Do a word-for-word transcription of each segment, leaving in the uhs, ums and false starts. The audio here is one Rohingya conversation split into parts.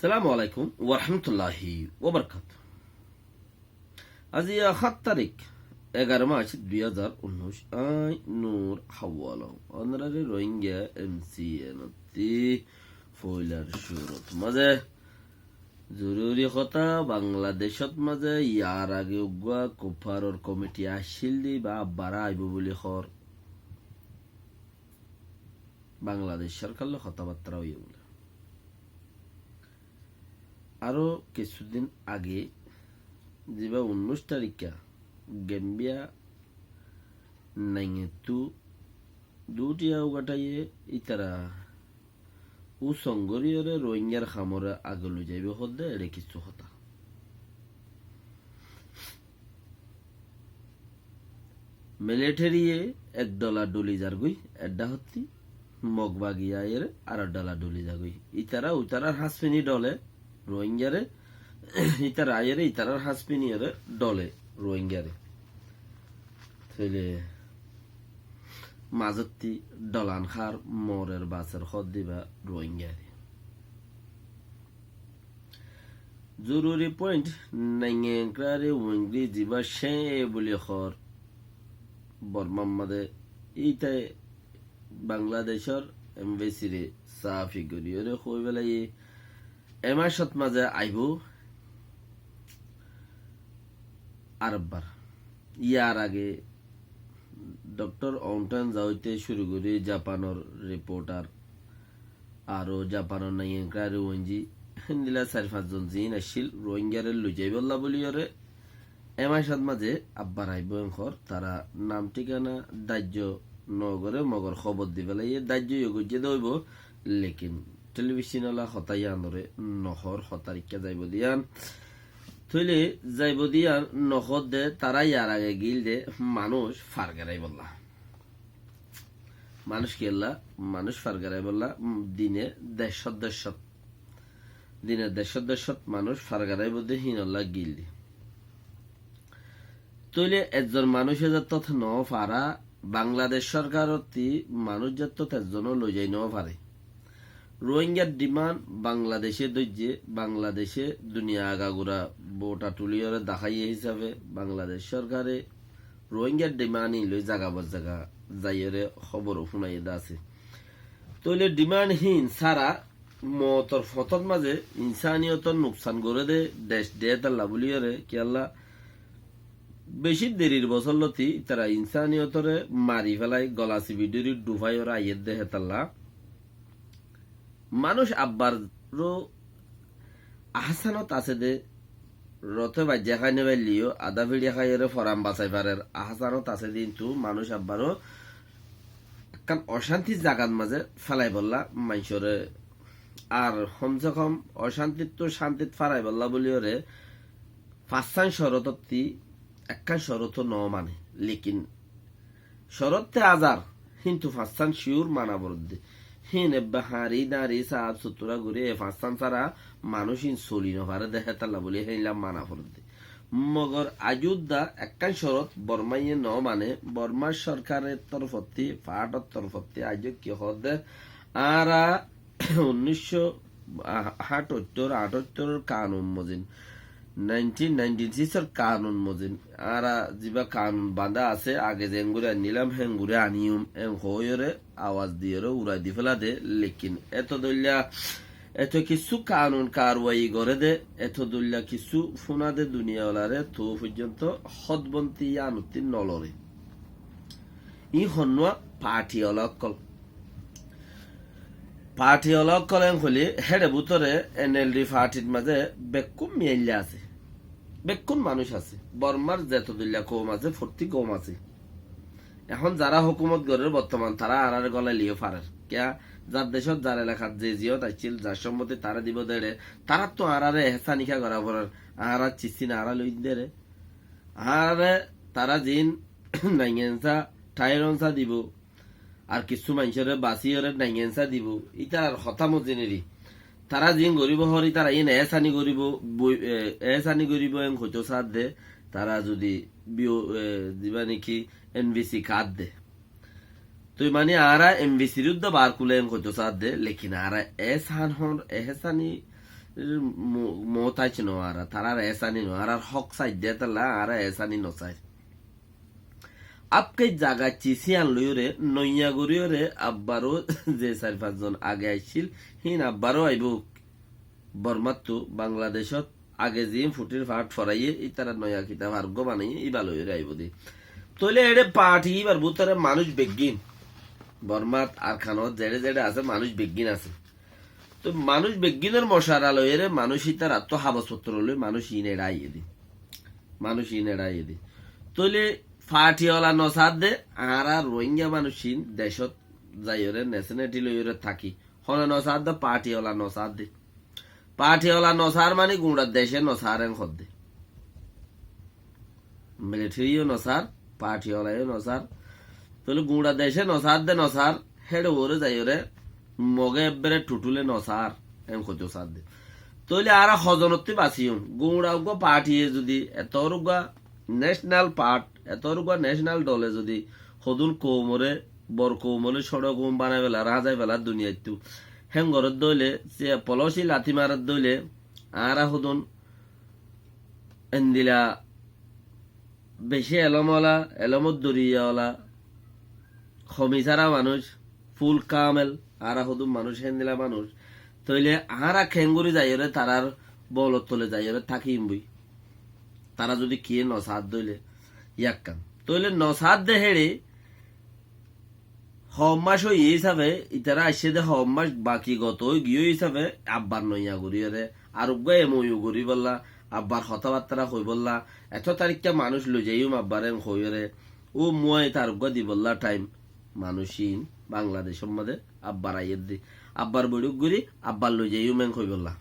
Assalamu alaikum warahmatulláhi wabarakátuhu. Aijja háñt tarík, egaró mac, dui házar unnúic. Añí Nur Hawalo, ónorare Rohingya M C N ottú foilar cúrut mazé zoruri hotá, Bangladecót mazé yar age uggúa kuffaror komiti accíl de íba abbara aibó buli hoór. Bangladec sorkar loi hotábattára óiye bóle. Aró kissúdin age, ziba unnúic taríkka, Gembiya naingettú dutiya ugathaiye ítara ú songoriyóre Rohingyar hamoré age loizaibó hoódde eçé kissú hotá. Militariye ek dhola dholi zargói, eddá hottí, Mog bagi aiyóre ar dhola dholi zagói. Ítara, ítarar háñspini dhole Rohingyare, ítara aiyóre ítarar háñspiniyóre dhole Rohingyare. Tóile mazottí dholan hár morer baser hoódde íba Rohingyare. Zoruri point, Nainga Enkra Rewangri ziba céñe buli hoór Bormar mazé, íte Bangladecór embassy re safi goríyore hoi félaiye, e macót mazé aibó arekbar. Yar age Doctor Aung San Suu Kyi te cúru gorí Japanor reporter, aró Japanor Nainga Enkra Rewangri, héndilla sair fañs zon ziín accíl Rohingyare loizaibólla buliyóre, e macót mazé abbar aibó en hoór, tara nam thíkana daijjo nogoré, mogor hóbor di félaiye, daijjo yo goijjé de óibo, lekin telebicon ola hotá yíanoré nohoór, hotá rikká zaibou de yían. Tóile zaibou de yían nohoódde, tará yar age giíl de manúic fargaraibólla. Manúic kiyólla, manúic fargaraibólla, um, dine deccót deccót. Dine deccót deccót manúic fargaraibóu de híinolla giíl de. Tóile ezzon manúic ezettót noó fara, Bangladec sorkarottí manúic zettót ezzonó loizai noó fare. Rohingyar demand Bangladece dóijje, Bangladece duniya agagura bouta tulíyore daháiye hísafe Bangladec sorkare Rohingyar demand íin loi zaga bor zaga zaiyóre hóbor fúnaiye de asé. Tóile demand híin sára mootor fotót mazé insániyotor nuksan goré dé dec deétalla bulíyore kiyólla bicí derir bosór lóti ítara insániyotoré mari félai gola sibi dóri dhufáiyore aiyér dé hétalla. Manúic abbaró ahásánot asé dé, roté baijjá hái nofailleyó adá fiçi háiyore foran basai farer ahásánot asé dé, kintu manúic abbaró ekkán ocántir zagat mazé félaibolla maincóre, ar homse hom ocántittú cántit félaibolla buliyóre fañssán corotottí ekkán coroto noó mane, lekin corotte azar, kintu fañssán ciur mana foredde. Híin ebbe hañri dañri saaf sutura gorí e fañssán sára manúic íin soli nofare dé hétalla buli héinla mana foredde. Mogor aijjó udda ekkán corot Bormáye noó mane, Bormá sorkarer torfottí, faáñtor torfottí aijjó ki hoódde, añára unnícco añçaittór, añçaittór kanun mozin, nineteen ninety six or kanun mozin, añára ziba kanun bañdá asé, age zeéngorí annílam héngorí aníyum, en hoóiyore awaz diyore urai di féla dé, lekin eto dóilla, eto kissú kanun karwai goré dé, eto dóilla kissú fúna dé duniya olaré toó foijjonto hódbonti yíanottí nolore. Iín honnúa party ola ókkol. Party ola ókkol en hoilé héçe bútore N L D partyr mazé bekkún miyailla asé. Bekkún manúic asé. Bormár zeto dóilla koum asé, fottí koum asé. Ehón zará hókumot gorér bottoman tará añáráre gólai liyó farer. Kiyá zar decót, zar elakat, ze ziyót aiccíl, zar cómmottí tará dibou dé eçé, taráttu añáráre ehsáni kiyá gorá forer, añárar ciccín añára loiyí dé re. Añáráre tará ziín naingensa, tháironsa dibou, ar kissú maincóre basíyore naingensa dibou, ítarar hotá mozin eri. Tará ziín goríbou hoór, ítara iín ehsáni goríbou, boi-, e, ehsáni goríbou en hoitó saádde, tará zudi biyo-, e, ziba néki N V C kaádde. Toi mani añára N V Cr udda bar kulé en hoitó saádde, lekin añára ehsán hoór, ehsáni mo-, mohtáic no añára, tarár ehsáni no, añárar hók saidde hétolla añára ehsáni no sair. Afkei zagaiccí síyan loiyóre, noiya goríyore, abbaró ze sair fañs zon age aiccíl, híin abbaró aibóu. Bormáttu, Bangladecót, age ziín futhír faáth foraiyé, ítara noiya kitab areggúa banaiyé, íba loiyóre aibóu dé. Tóile eçé pathi íbar bútore manúic beggín, Bormát, Arkanot, zeçé zeçé asé, manúic beggín asé. Toi manúic beggínor mocara loiyóre manúic ítarattú habos fottor loi manúic iín eçé aiyé dé. Manúic iín eçé aiyé dé. Tóile fathi ola nosaádde, añára Rohingya manúic iín decót zaiyóre, neseneti loiyóre táki. Hone nosaádde, fathi ola nosaádde. Fathi ola nosaár mani guñça decé nosaár en hoódde. Militheriyó nosaár, fathi olayó nosaár. Tóile guñça decé nosaádde nosaár, héçe uore zaiyóre Moge ebbere thuthúle nosaár, en hoitóu saádde. Tóile añára hozonottí basiyúm, guñça uggúa fathiye zudi, etor uggúa necenal fath, etor uggúa necenal dhole zudi, hodún koumoré, bor koumoré cóço koum banai félar, háñzai félar duniyaittú. Héngoré dóile, se polocí lati maré dóile, añára hodún endila bicí elóm ola, elómot doriya ola, homi sára manúic, ful kamel, añára hodún manúic héndila manúic. Tóile añára keéngorí zaiyóre tarár bolor tole zaiyóre tákiyum boi. Tará zudi kiyé nosaádde óile, yakkán. Tóile nosaádde héçe, hoóm mac óiye hísafe, itará aiccé dé hoóm mac baki goto ói giyé hísafe, abbar noiya goríyore, ar uggúa em o yu goríbolla, abbar hotábattára hoibólla, eto tarikká manúic loizaiyúm abbar en hoiyóre, ó muáñi tar uggúa dibolla thaim, manúic iín Bangladecór modé abbar aiyér dé, abbar boiçók gorí, abbar loizaiyúm en hoibólla.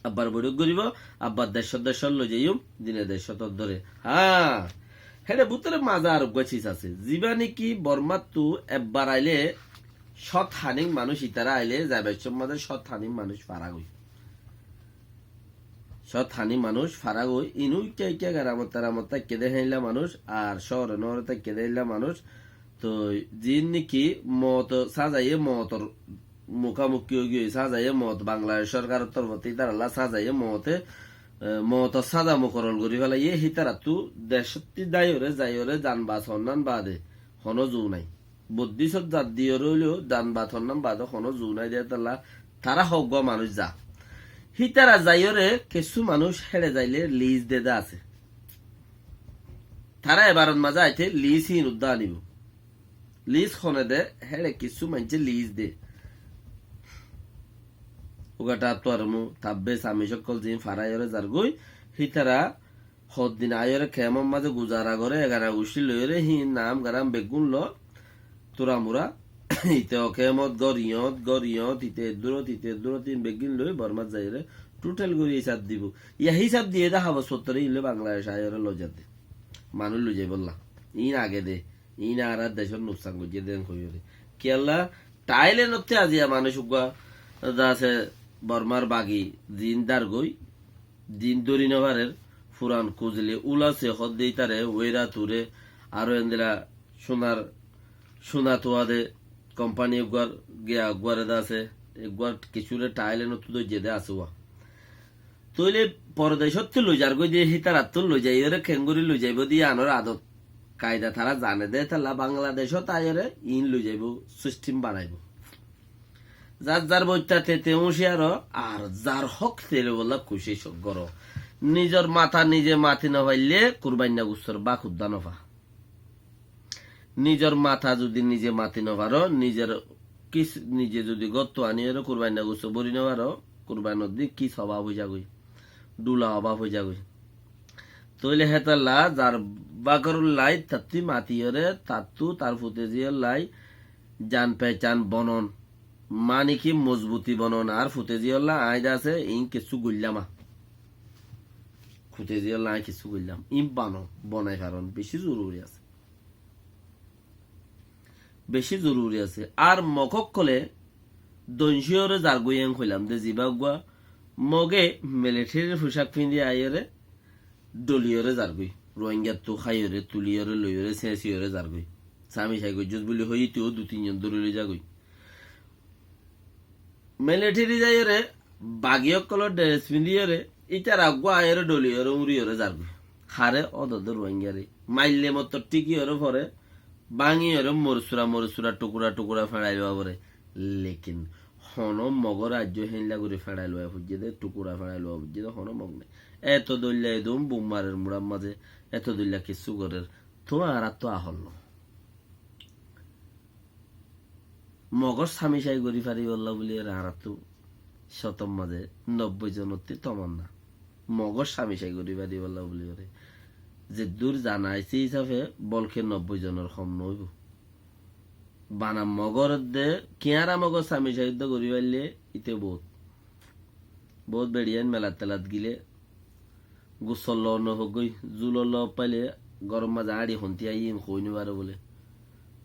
Abbar boiçók goríbo, abbar decót decót loizaiyúm, dine decót dóre. Há, héçe bútore maza ar uggúa sis asé. Zibá néki Bormáttu ebbar ailé, cót haník manúic itará ailé, zaibar cómot mazé cót haník manúic fará goi. Cót haník manúic fará goi. Inú ikká ikká geramot teramot táikke dé héinla manúic, ar cóore nóore táikke dé héinla manúic. Toi ziín néki moot sázaiyé mootor mukámukí óigiyoi, sázaiyé moot, Bangladec sórkaror torfóttu ítarallá sázaiyé moote, e, mootor sáza mukoror gorí félaiyé, hítarattú decótti dáiyore, zaiyore, zan basonnán baade honó zuu nái. Boddísot zat diyore óileyo zan basonnán baade honó zuu nái dé hétalla tará hoggúa manúic za. Hítara zaiyore kessú manúic héçe zailé lis de dé asé. Tará ebarot mazé aité lis híin uddá anibóu. Lis hone de, héçe kissú maincé lis de. Uga Tattu Armu, Tabbe, Sami cókkol ziín faráiyore zargói, hítara hoddin aiyóre kemor mazé guzara goré, egana guccí loiyóre, híin nam garam beggún lo, turamura, ite o kemot, gór iyót, gór iyót, ite eddúrot, ite eddúrot, híin beggín loi, Bormát zaiyóre, thuthel gorí hísab dibou. Yá hísab diyé de habos fottor íin loi Bangladec aiyóre loizadde. Manúic loizaibólla. Íin age de. Iín añárar decór nuksan goijjé dé en hoiyóre. Kiyólla, Thailendottú aziya manúic uggúa, de asé Bormár bagi, ziín dárgoi, ziín dóri nofarér, furan kuzili ul asé hoódde ítare, Wéra Ture, aró endilla cúnar, cúna tuwa de kompani uggúar, giya uggúare de asé, uggúa kissúre Thailendottú dóijje dé asé uwa. Tóile pordecóttu loizargói de, hítarattú loizaiyóre, keéngorí loizaibóu de yíanor adot kaida tará zane de, hétalla Bangladecót aiyóre iín loizaibóu, sisthim banaibóu. Zar zar boitta te te úñciyaró, ar zar hók te loibolla kucíc goró. Nizor mata nize mati nofaillé, kurbainna gussór bák uddá nofa. Nizor mata zudi nize mati nofaró, nizor kis nize zudi góttu aniyóre kurbainna gussó bóri nofaró, kurbainor din kis obáb óizagoi, dhula obáb óizagoi. Tóile hétalla zar bákorollái tattú matiyóre, tattú tar futezíyollái zan pecán bonon, mani ki mozbuti bonon, ar futezíyollá aññí de asé, iín kessú goillám a. Futezíyollá aññí kessú goillám. Iín bano, bonai faron, bicí zoruri asé. Bicí zoruri asé. Ar Mog ókkole doincíyore zargói en hoilam de, zibá uggúa Moge militerir fucák fiñdi aiyóre dholiyóre zargói. Ruáingattu háiyore, tuliyóre, loiyóre, señsiyóre zargói. Sami sai goijjós buli hoi íteó dui tin zon dóri loi zagói. Militeri zaiyóre, bagi ókkolór dres findiyóre, ítara eggúa aiyóre dholiyóre, úñriyóre zargói. Haré? Ódodde Ruáingaré. Maille mottor thíkiyóre fore, báñgiyóre morsura morsura, thukura thukura feñçai lowa fore. Lekin honó Mogóre aijjó héinla gorí feñçai lowa foijjé dé, thukura feñçai lowa foijjé dé, honó Mog nái. Eto dóilla edún bum marer muçár mazé, eto dóilla kessú gorér, tuáñrattú ahól no. Mogór sami cai gorí faribólla buliyóre añáráttu cótor mazé nobbói zonottú tomanna. Mogór sami cai gorí faribólla buliyóre. Zeddúr zana aisé hísafe bólke nobbói zonor hom noóibo. Bana Mogór edde, kiáñra Mogór sami cai edde gorí faillé íte boóut. Boóut beçiyain melat telat gilé gussol loot nofoggói, zulor loot faile góror mazé áñçi hontí aiyé iín hoói nofaré bóle.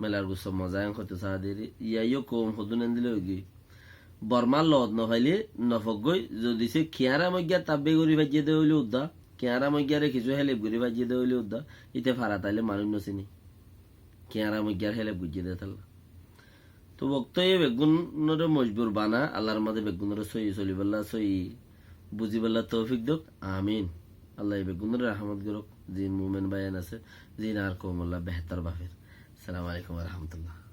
Melar gussol moza en hoitó saá deri, yíaiyó koum hodún endilla óigiyoi. Bormár loot nofaile nofoggói, zodi sé kiáñra moigga tabbe gorí faijjé dé óile udda, kiáñra moiggare kissú hélep gorí faijjé dé óile udda, íte farat aile manúic nosiné. Kiáñra moiggar hélep goijjé dé tálla. Tóu boktóye beggúnoré mojbur bana, Allar mazé beggúnoré sóiyi solibólla, sóiyi buzibólla toufik douk. Amin. Allaye beggúnoré rahámot gorók, ziín mumin báiyain asé, ziín añár koumolla behétor báfer. Assalamu alaikum wa rahmatullah.